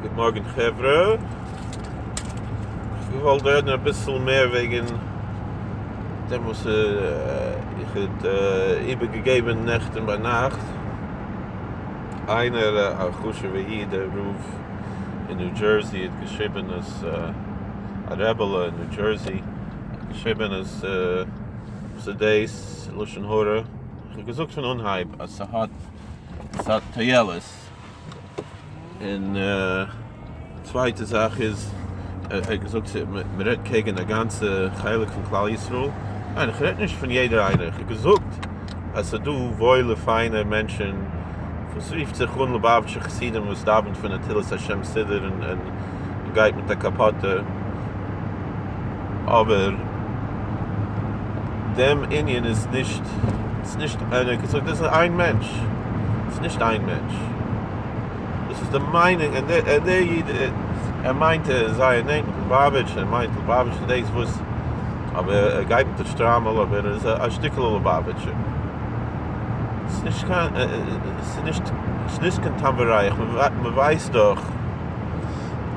גוט מארגן חברה, איך געוואלט רעדן אביסל מער וועגן דעם וואס איך האט איבערגעגעבן נעכטן ביינאכט, איינער א חשוב'ער איד א רב אין ניו דזשערסי האט געשריבן אז א רעבעלע אין ניו דזשערסי האט געשריבן אז ס'דאס לשון הרע, איך האב געזאגט פון אנהייב אז ס'האט ס'האט תועלת. און די צווייטע זאך איז, ער האט געזאגט מען רעדט קעגן א גאנצע חלק פון כלל ישראל, ניין איך רעד נישט פון יעדער איינער, איך האב געזאגט אז ס'איז דא וואוילע פיינע מענטשן וואס רופט זיך אן ליובאוויטשער חסידים וואס דאווענט פון נטילת השם סידור און גייט מיט א קאפאטע, אבער דעם ענין איז נישט, ס'איז נישט, ער האט געזאגט דאס איז איין מענטש, ס'איז נישט איין מענטש, דאס איז די מיינונג, און דער איד ער מיינט ער איז זייער נענט מיט ליובאוויטש, ער מיינט ליובאוויטש איז דאס וואס, אבער ער גייט מיט א שטריימל אבער ער איז א שטיקל ליובאוויטשער, ס'איז נישט קיין, ס'איז נישט, ס'איז נישט קיין טעם וריח, מ'ווייסט דאך.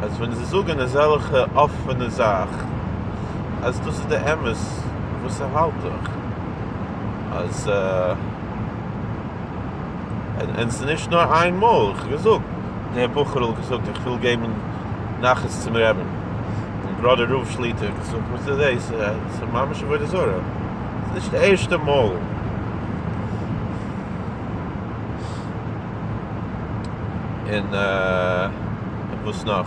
אז ווען זיי זאגען אזעלכע אפענע זאך אז דאס איז די אמת וואס ער האלט דאך אז און ס'איז נישט נאר איין מאל, איך האב געזאגט דער בחור'ל האט געזאגט איך וויל געבן נחת צום רעבין און בראדער רב שליטא האט געזאגט וואס איז דאס ס'איז ממש עבודה זרה ס'איז נישט די ערשטע מאל. און וואס נאך?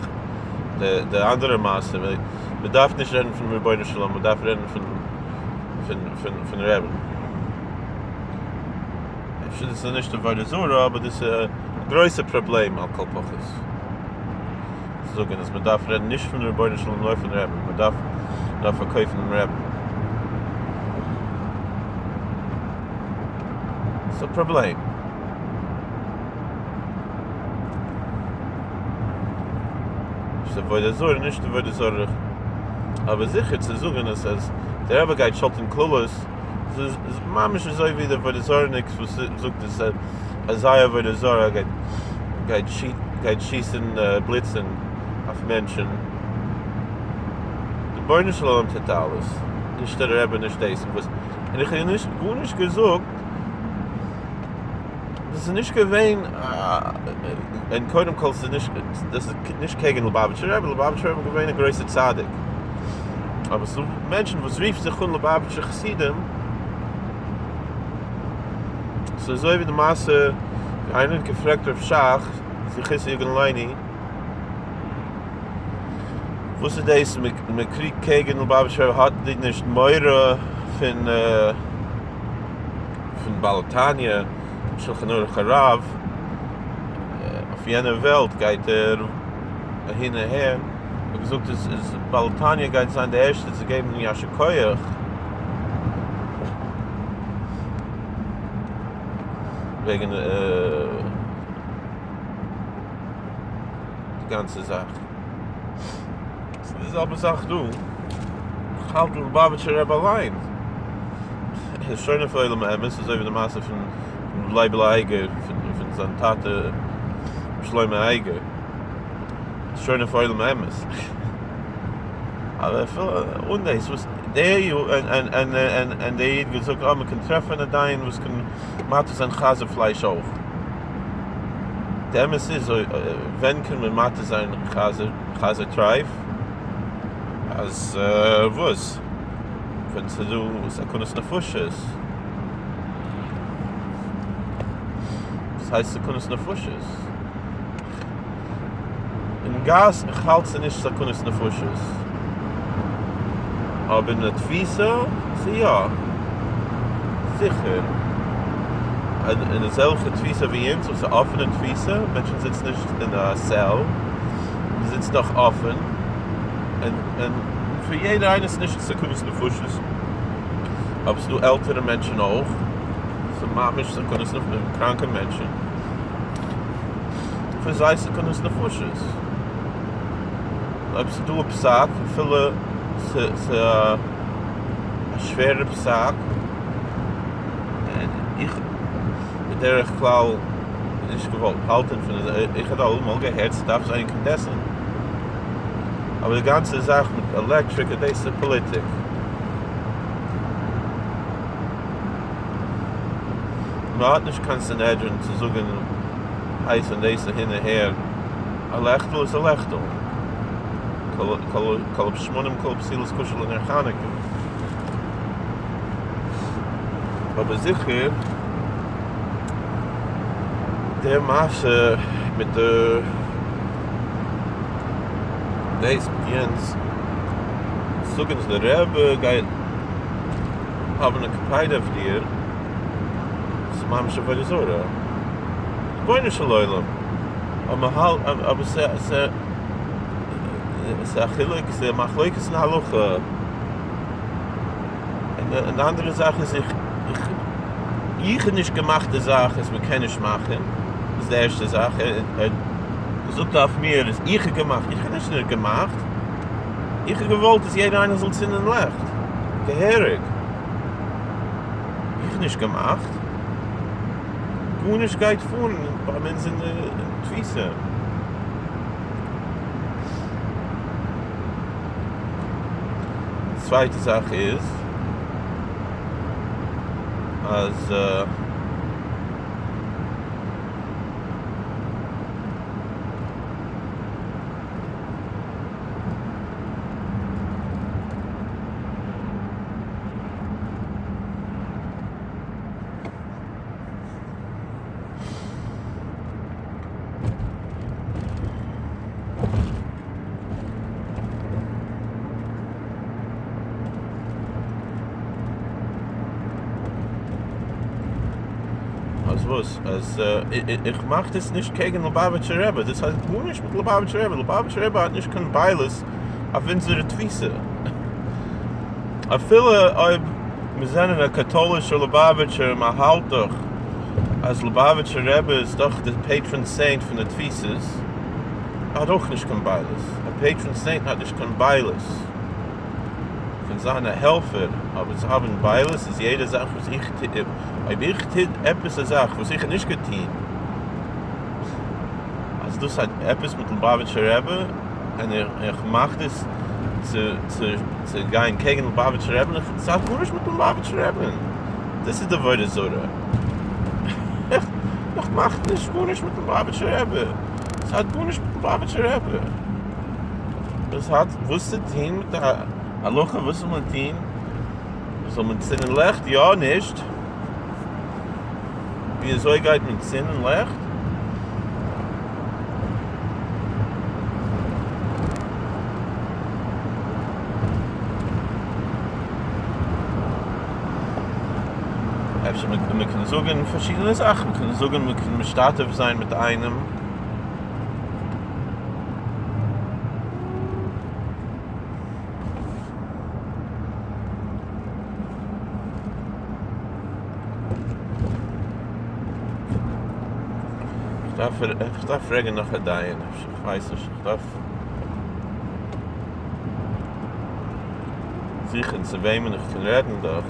די אנדערע מעשה, מען דארף נישט רעדן פון רבונו של עולם, מען דארף רעדן פון פון רעבן. אפשר דאס איז נישט עבודה זרה, אבער דאס איז א גרויסע פראבלעם על כל פחות. צו זאגן אז מען דארף רעדן נישט פון רבונו של עולם נאר פון רעבן, מען דארף נאר פארקויפן דעם רעבן. ס'איז א פראבלעם. ס'איז עבודה זרה נישט עבודה זרה. אבער זיכער צו זאגן אז אז דער רבי גייט שעלטן קללות איז ממש אזוי ווי די עבודה זרה'ניקס וואס זאגט אז אז זייער עבודה זרה גייט גייט גייט שיסן בליצן אויף מענטשן. רבונו של עולם טוט אלעס. נישט דער רבי נישט דאס און וואס. און איך האב נישט גארנישט געזאגט, דאס איז נישט געווען, און קודם כל ס'איז נישט, דאס איז נישט קעגן ליובאוויטשער רבי, ליובאוויטשער רבי איז געווען א גרויסער צדיק, אבער ס'דא מענטשן וואס רופט זיך אן ליובאוויטשער חסידים, ס'איז אזוי ווי די מעשה ווי איינער האט געפרעגט רב שך זכותו יגן עלינו, וואס איז דאס מען קריגט קעגן ליובאוויטשער רבי האט די נישט מורא פון פון בעל התניא שלחן ערוך הרב אויף יענע וועלט גייט ער אהין אהער האט געזאגט אז בעל התניא גייט זיין די ערשטע צו געבן יישר כח וועגן די גאנצע זאך. ס'איז די זעלבע זאך דא. איך האלט ליובאוויטשער רבי אליין איז שוין אויף עולם האמת, אזוי ווי די מעשה פון לייבל אייגער פון זיין טאטע שלמה אייגער איז שוין אויף עולם האמת. אבער אפילו אן דאס וואס דער און דער איד געזאגט אה מ'קען טרעפן א דיין וואס קען מתיר זיין חזיר פלייש אויך. די אמת איז ווען קען מען מתיר זיין חזיר חזיר טרייף? אז וואס? ווען ס'איז דא סכנת נפשות. וואס הייסט סכנת נפשות? אין גאס איך האלט ס'איז נישט סכנת נפשות. אבער אין די תפיסה ס'איז יא. זיכער. אין אזעלכע תפיסה ווי אונז וואס איז אפענע תפיסה, מענטשן זיצן נישט אין א cell, מ'זיצט דאך אפען, און און פאר יעדער איינער ס'איז נישט סכנת נפשות. אבער ס'איז דא עלטערע מענטשן אויך, ס'איז ממש סכנת נפשות, קראנקע מענטשן. פאר זיי סכנת נפשות. אויב ס'איז דא א פסק, אפילו ס'איז א שווערע פסק, און איך בדרך כלל. נישט געוואלט האלטען פון איך האב אלעמאל געהערט ס'דארף זיין incandescent אבער די גאנצע זאך מיט עלעקטריק דאס איז פאליטיק. מען האט נישט קיין סנהדרין צו זאגען הייס און דאס אהין אהער, א לעכטל איז א לעכטל, כל שמנים כל פתילות כשר לנר חנוכה. אבער זיכער די מעשה מיט די דאס מיט יענץ, זאגן אז די רבי גייט האבן א קפידה אויף דיר, ס'איז ממש עבודה זרה, רבונו של עולם, אבער מ'האלט, אבער ס'איז א חילוק, ס'איז א מחלוקת אין הלכה. און די אנדערע זאך איז איך איך איך האב נישט געמאכט די זאך אז מ'קען נישט מאכן, איז די ערשטע זאך, ער זאגט אויף מיר אז איך האב געמאכט, איך האב נישט געמאכט, איך האב געוואלט אז יעדער איינער זאל צינדן לעכט געהעריג, איך האב נישט געמאכט, גארנישט גייט פאר ביי אונז אין תפיסה. צווייטע זאך איז אז אז וואס? אז איך מאך דאס נישט קעגן לובאוויטשער רבי, דאס האט גארנישט מיט לובאוויטשער רבי, לובאוויטשער רבי האט נישט קיין בעלות אויף אונזערע תפיסה. אפילו אויב מיר זענען א קאטולישער לובאוויטשער, מען האלט דאך אז לובאוויטשער רבי איז דאך די patron saint פון די תפיסות, האט אויך נישט קיין בעלות, א patron saint האט נישט קיין בעלות פון זיינע העלפער, אבער צו האבן בעלות איז יעדע זאך וואס איך טו, אויב איך טו עפעס א זאך וואס איך האב נישט געטון, אז דאס האט עפעס מיט לובאוויטשער רבי, און איך מאך דאס צו צו צו גיין קעגן לובאוויטשער רבי'ן, עס האט גארנישט מיט לובאוויטשער רבי'ן, דאס איז די עבודה זרה, איך מאך נישט גארנישט מיט לובאוויטשער רבי. עס האט גארנישט מיט לובאוויטשער רבי. דאס האט וואס צו טון מיט די הלכה, וואס זאל מען טון? זאל מען צינדן לעכט? יא? נישט? ווי אזוי גייט מען צינדן לעכט? אפשר מען קען זאגן פארשידענע זאכן, מען קען זאגן מען קען משתתף זיין מיט איינעם. איך דארף פרעגן נאך א דיין, איך ווייס נישט, איך דארף זוכן צו וועמען איך קען רעדן דאך.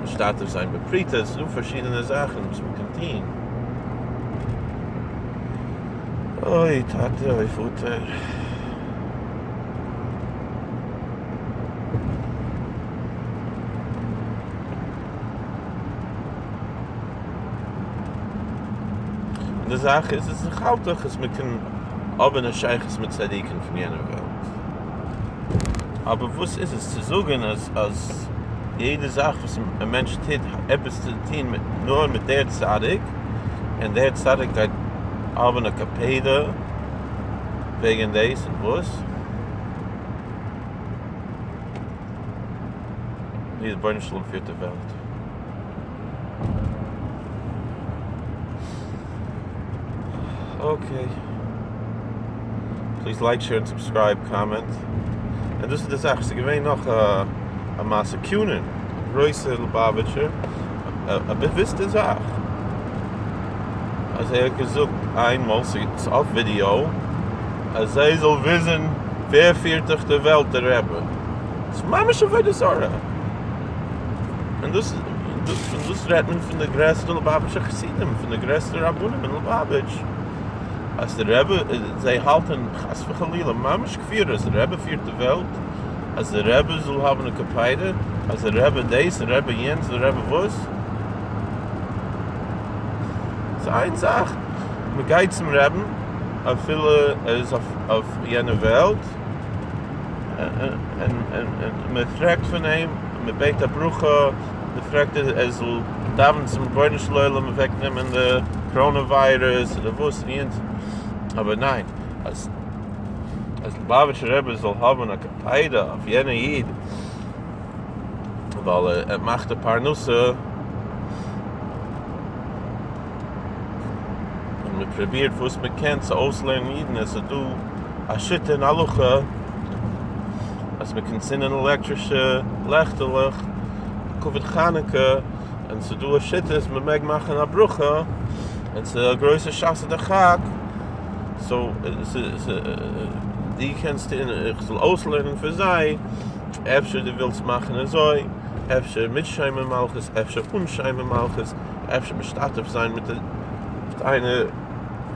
משתתף זיין בפרוטה, ס'איז דא פארשידענע זאכן וואס מען קען טון. אוי טאטע אוי פאטער. און די זאך איז, עס איז האלט דאך אז מען קען האבן א שייכות מיט צדיקים פון יענער וועלט. אבער וואס איז עס צו זאגן אז אז יעדע זאך וואס א מענטש טוט האט עפעס צו טון מיט נאר מיט דער צדיק, און דער צדיק גייט האבן א קפידא וועגן דאס און וואס? ווי רבונו של עולם פירט די וועלט. Okay. Please like, share and subscribe, comment. און דאס איז די זאך, ס'איז געווען נאך א מעשה קונין, א גרויסער לובאוויטשער, א באוויסטע זאך, אז ער האט געזאגט איינמאל, ס'איז אויף ווידיאו, אז זיי זאל וויסן ווער פירט דורך די וועלט, דער רבי. ס'איז ממש עבודה זרה. און דאס און דאס רעדט מען פון די גרעסטע לובאוויטשער חסידים, פון די גרעסטע רבנים אין לובאוויטש, אז די רבי, זיי האלטען חס וחלילה ממש כפירה אז די רבי פירט די וועלט, אז די רבי זאל האבען א קפידה, אז די רבי דאס און רבי יענץ און רבי וואס. ס'איז איין זאך, מ'גייט צום רעבן אפילו ער איז אויף יענע וועלט, און מען פרעגט פון אים, מען בעט א ברכה, מען פרעגט ער זאל דאווענען צום רבונו של עולם אוועק נעמען די קאראנע וויירוס אדער וואס און יענץ, אבער ניין, אז אז ליובאוויטשער רבי זאל האבן א קפידה אויף יענע איד ווייל ער מאכט די פרנסה, און מען פרובירט וואס מען קען צו אויסלערנען אידן עס איז דא א שיטה אין הלכה אז מען קען צינדען עלעקטרישע לעכטעלעך לכבוד חנוכה, און ס'איז דא א שיטה אז מען מעג מאכן א ברכה, און ס'איז א גרויסע שעת הדחק, סאו דו קענסט טון איך זאל אויסלערנען פאר זיי, אפשר דו ווילסט מאכן אזוי, אפשר מיט שם ומלכות, אפשר אן שם ומלכות. אפשר משתתף זיין מיט איינער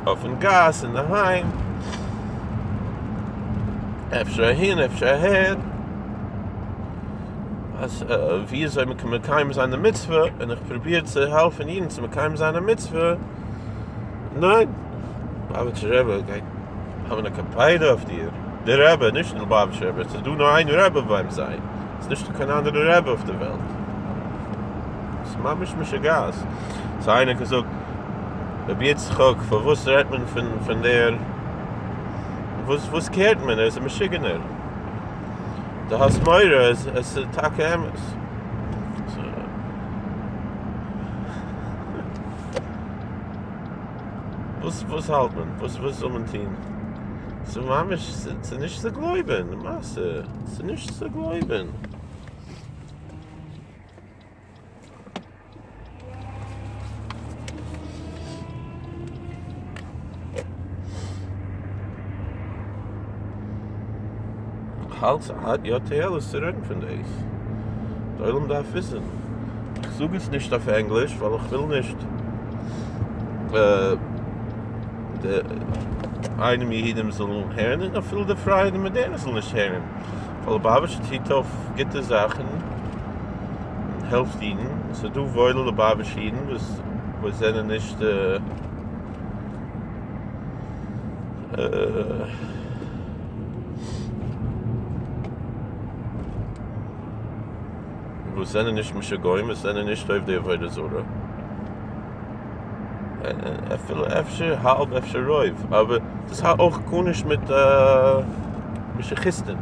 אויפן גאס אינדערהיים, אפשר אהין אפשר אהער, אז ווי אזוי מען קען מקיים זיין די מצוה, און איך פרוביר צו העלפן אידן צו מקיים זיין א מצוה, ניין, ליובאוויטשער רבי גייט האבן א קפידה אויף דיר, דער רבי, נישט דער ליובאוויטשער רבי, עס איז דא נאר איין רבי ביים זיי, עס איז נישטא קיין אנדערע רבי אויף די וועלט. ס'איז ממש משוגעת. ס'האט איינער געזאגט, רבי יצחק, פארוואס רעדט מען פון פון דער, וואס וואס קערט מען, ער איז א משוגענער. דו האסט מורא אז עס איז טאקע אמת. וואס וואס האלט מען? וואס וואס זאל מען טון? ס'איז ממש, ס'איז נישט צו גלויבען, די מעשה, ס'איז נישט צו גלויבען. כ'האלט ס'האט יא תועלת צו רעדן פון דאס. די עולם דארף וויסן. איך זאג עס נישט אויף ענגליש ווייל איך וויל נישט די איינעם יהודים זאלן הערן און אפילו די פרייע און מאדערנע זאלן נישט הערן. ווייל ליובאוויטש טוט אויף גוטע זאכן און העלפט אידן, עס איז דא וואוילע ליובאוויטש אידן וואס וואס זענען נישט וואס זענען נישט משוגעים וואס זענען נישט עובדי עבודה זרה, אפילו אפשר האלב אפשר רוב, אבער דאס האט אויך גארנישט מיט משיחיסטן.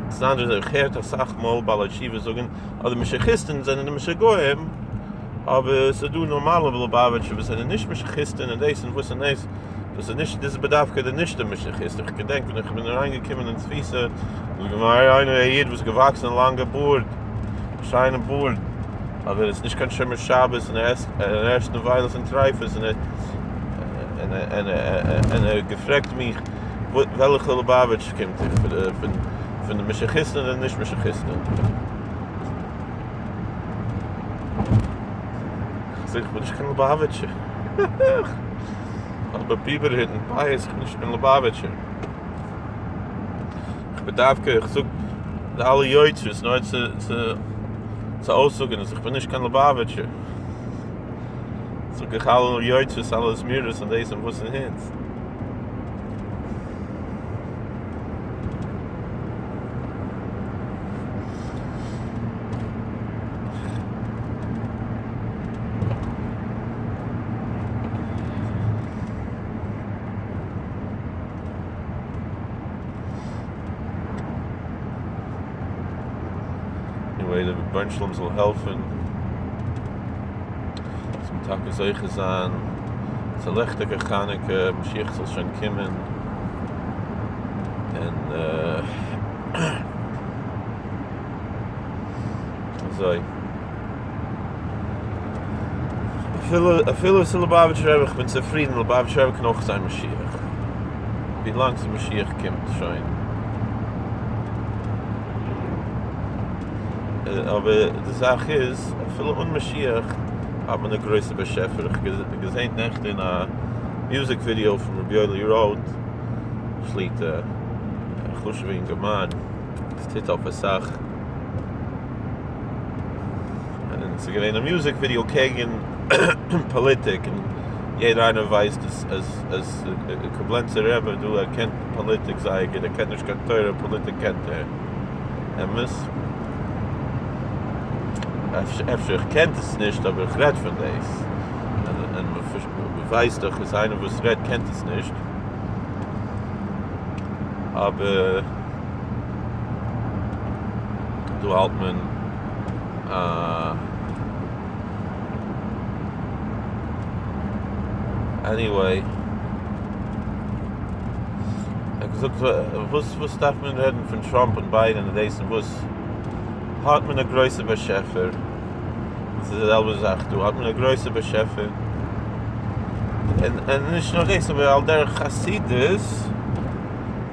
דאס אנדערע איך הערט אסאך מאל בעלי תשובה זאגן אז די משיחיסטן זענען די משוגעים, אבער ס'איז דא נארמאלע ליובאוויטשער וואס זענען נישט משיחיסטן און דאס און וואס און דאס. דאס איז נישט דאס איז בדווקא די נישט די משיחיסט. איך געדענק ווען איך בין אריינגעקומען אין תפיסה איז געווען איינער א איד וואס איז געוואקסן א לאנגע בארד, א שיינע בארד, אבער ער איז נישט קיין שומר שבת און ער עסט ער עסט נבילות און טריפות און ער און און ער האט געפרעגט מיך וועלכע ליובאוויטש קומט איך פון פון די משיחיסטן אדער נישט משיחיסטן. זאג איך בין נישט קיין ליובאוויטשער. אבער ביבער היט און פאות איך בין נישט קיין ליובאוויטשער. איך בין דווקא איך זאג די אלע יוצרות נאר צו צו צו אויסזאגן אז איך בין נישט קיין ליובאוויטשער. זאג איך אלע יוצרות אלע זמירות און דאס און וואס און הינס. עניוועי, דער רבונו של עולם זאל העלפן זאל מען טאקע זוכה זיין צו ליכטיגע חנוכה, משיח זאל שוין קומען, און אזוי. אפילו אפילו ס'איז ליובאוויטשער רבי, איך בין צופרידן, ליובאוויטשער רבי קען אויך זיין משיח. ווי לאנג ס'איז משיח קומט שוין. אבער די זאך איז, אפילו אן משיח האט מען א גרויסע באשעפער. איך האב געזען נעכטען א מוזיק ווידיאו פון רבי יואלי ראטה שליט"א, א חשוב'ע אינגערמאן, עס טוט אויף אסאך, און עס איז געווען א מוזיק ווידיאו קעגן פאליטיק, און יעדער איינער ווייסט אז אז אז קובלענצער רבי דא ער קען פאליטיק זייער גוט, ער קען נישט קיין תורה, פאליטיק קען ער. אמת? אפשר איך קענט עס נישט אבער איך רעד פון דאס, און מ'ווייסט דאך אז איינער וואס רעדט קענט עס נישט, אבער דא האלט מען עניוועי, ער האט געזאגט וואס וואס דארף מען רעדן פון טראמפ און ביידען און דאס און וואס האט מען א גרויסע באשעפער, עס איז די זעלבע זאך דא האט מען א גרויסע באשעפער, און נישט נאר דאס אבער על דרך חסידות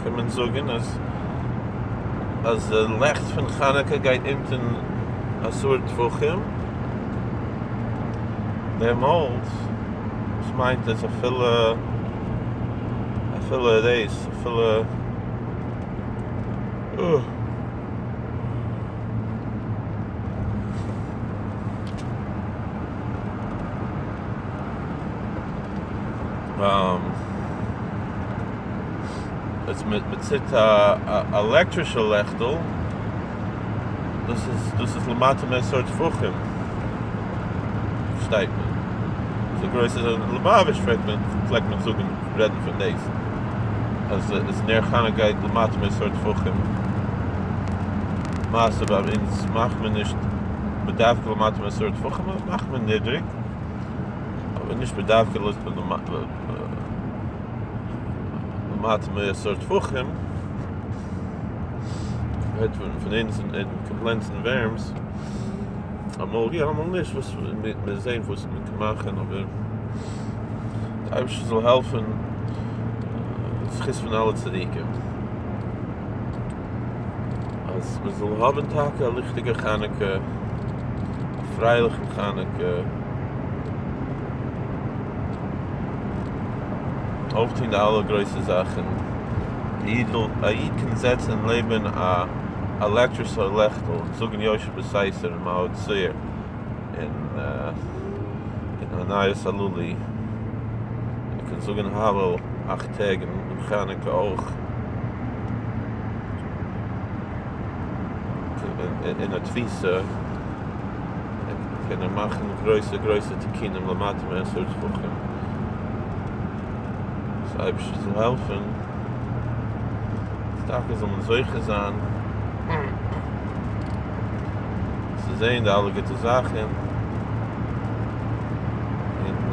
קען מען זאגן אז אז די לעכט פון חנוכה גייט אונטען עשרה טפחים, דעמאלטס וואס מיינט עס אפילו אפילו דאס אפילו אז מען צינדט א עלעקטרישע לעכטל, דאס איז דאס איז למטה מעשרה טפחים, פארשטייט מען. ס'איז א גרויסע אין ליובאוויטש פלעגט מען פלעגט מען זאגן רעדן פון דאס אז אז נר חנוכה גייט למטה מעשרה טפחים. למעשה ביי אונז מאכט מען נישט בדווקא למטה מעשרה טפחים, מאכט מען נידריג, אבער נישט בדווקא למטה מעשרה טפחים. רעדט פון פון אונז אין קאבלענץ און ווערמס, אמאל יא אמאל נישט, וואס מיר זעהן וואס מען קען מאכן, אבער די אייבערשטער זאל העלפן זכות פון אלע צדיקים אז מען זאל האבן טאקע א ליכטיגע חנוכה, א פרייליכן חנוכה, אויפטון די אלע גרויסע זאכן. א איד קען זעצן לעבן א עלעקטרישע לעכטל און זאגן יושב בסתר און מעוז צור און הנרות הללו, ער קען זאגן הלל אכט טעג און חנוכה אויך, אין א תפיסה קען ער מאכן גרויסע גרויסע תיקונים למטה מעשרה טפחים. דאס אייבערשטער זאל העלפן אז טאקע זאל מען זוכה זיין צו זען די אלע גוטע זאכן, און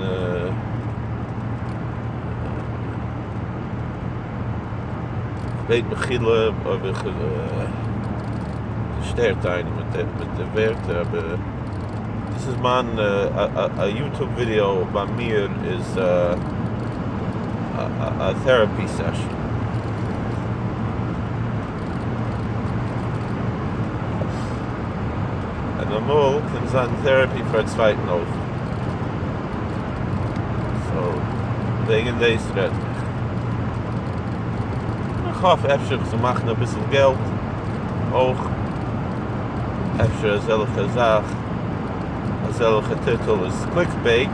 איך בעט מחילה אויב איך האב געשטערט איינעם מיט די ווערטער, אבער דאס איז מיין א יוטוב ווידעא ביי מיר איז א therapy session. און אמאל קען זיין therapy פאר א צווייטן אויך. so וועגן דאס רעד איך. איך האף אפשר איך זאל מאכן אביסל געלט אויך. אפשר אזעלכע זאך, אזעלכע טיטל איז clickbait,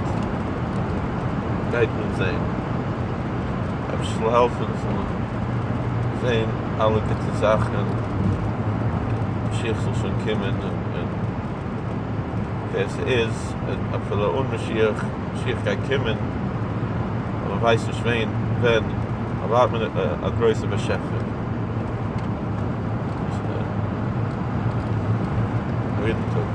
גייט מען זעהן. אפשר זאל העלפן זאל מען זעהן אלע גוטע זאכן, משיח זאל שוין קומען און ווער ס'איז, אפילו אן משיח, משיח גייט קומען, אבער מ'ווייסט נישט ווען, ווען, אבער האט מען א גרויסע באשעפער. א גוטן טאג.